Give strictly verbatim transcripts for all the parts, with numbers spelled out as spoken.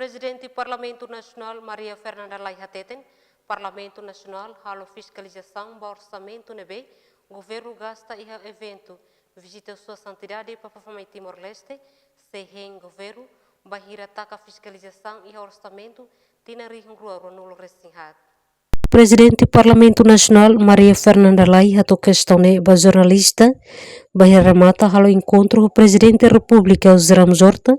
Prezidente Parlamentu Nasionál Maria Fernanda Lay hateten, Parlamentu Nasionál halo fiskalizasaun ba orsamentu ne'ebé governu gasta iha eventu vizita Sua Santidade Papa Famai Timor-Leste, sei hein governu bainhira taka fiskalizasaun iha orsamentu tinan rihun rua ruanulu resin haat. Prezidente Parlamentu Nasionál Maria Fernanda Lay hato'o kestaun ne'e ba jornalista bainhira remata halo enkontru ho Prezidente Repúblika José Ramos Horta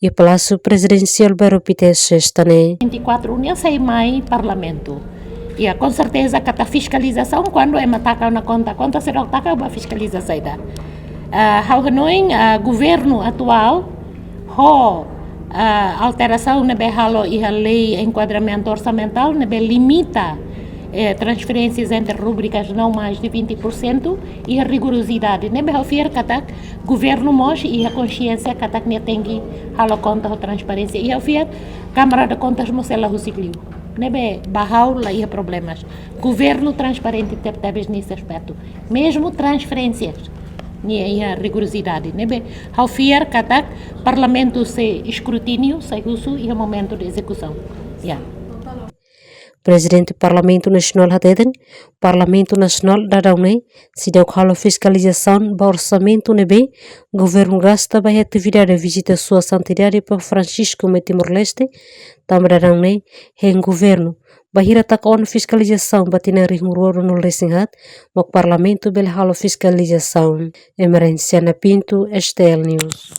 iha Palásiu Prezidensiál Bairru Pité, sesta ne'e. Vinte e quatro nia sai mai Parlamentu. Ya, com certeza katak fiskalizasaun, kuandu ema taka ona konta, konta seidauk taka, ba fiskaliza saida. Ah, ha'u hanoin, ah, governu atuál ho, ah, alterasaun ne'ebé halo iha lei enkuadramentu orsamentál ne'ebé limita, eh, transferénsias entre rúbricas não mais de vinte por cento iha rigorosidade ne'ebé ha'u fiar katak governu mós iha konxiénsia katak nia tenke halo konta ho transparénsia. Iha ha'u fiar Câmara de Contas mós sei la husik liu. Ne'ebé ba ha'u la iha problemas. Governu transparente tebetebes nesse aspecto. Mesmu transferénsias, nia iha rigorosidade. Ne'ebé ha'u fiar katak Parlamentu sei eskrutíniu, sei husu iha momentu de ezekusaun. Ya. Prezidente Parlamentu Nasionál hateten, Parlamentu Nasionál daudaun ne'e seidauk halo fiskalizasaun ba orsamentu ne'ebé governu gasta ba iha atividade vizita Sua Santidade Papa Francisco mai Timor-Leste, tanba daudaun ne'e hein governu bainhira taka ona fiskalizasaun ba tinan rihun rua ruanulu resin haat, mak Parlamentu bele halo fiskalizasaun. Emerenciana Pinto, S T L News.